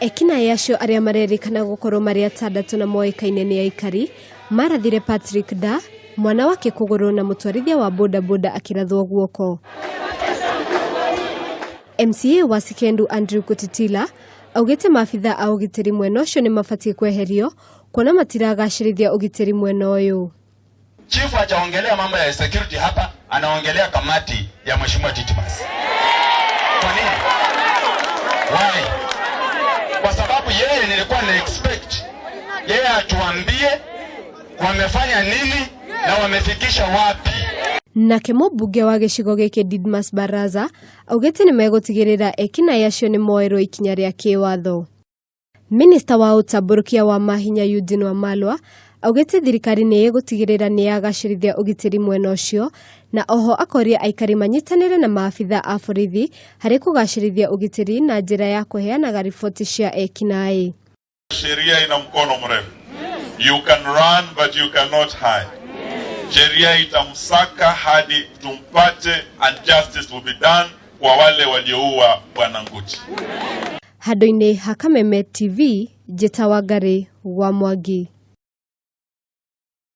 Ekinaĩ acio arĩa marerĩkana gũkorwo marĩ atandatũ na moĩkaine nĩ aikari, marathire Patrick Da, mwana wake kũgũrũ na mũtwarithia wa bodaboda akĩrathwo guoko. MCA wa Sikendu Andrew Kutitila augĩte maabitha a ũgitĩri mwena ũcio nĩ mabatiĩ kweherio kuona matiragacĩrithia ũgitĩri mwena ũyũ. Chifu hajaongelea mambo ya security hapa, anaongelea kamati ya Mheshimiwa Titmas. Kwa nini? Why? Kwa sababu yeye nilikuwa na expect yeye atuambie wamefanya nini na wamefikisha wapi. Nake mũmbunge wa gĩcigo gĩkĩ Didmas Baraza augĩte nĩ megũtigĩrĩra ekinaĩ acio nĩ moerwo ikinya rĩa kĩwatho. Minista wa ũtambũrũkia wa mahinya Eugene Wamalwa augĩte thirikari nĩ ĩgũtigĩrĩra nĩ yagacĩrithia ũgitĩri mwena ũcio na oho akoria aikari manyitanĩre na maabitha a borithi harĩ kũgacĩrithia ũgitĩri na njĩra ya kũheanaga riboti cia ekinaĩ. Sheria ina mkono mrefu. You can run but you cannot hide. Sheria itamsaka hadi tumpate and justice will be done kwa wale walioua Bwana Nguti. Handũ-inĩ ha Kameme TV, Njĩta Wangarĩ wa Mwangi.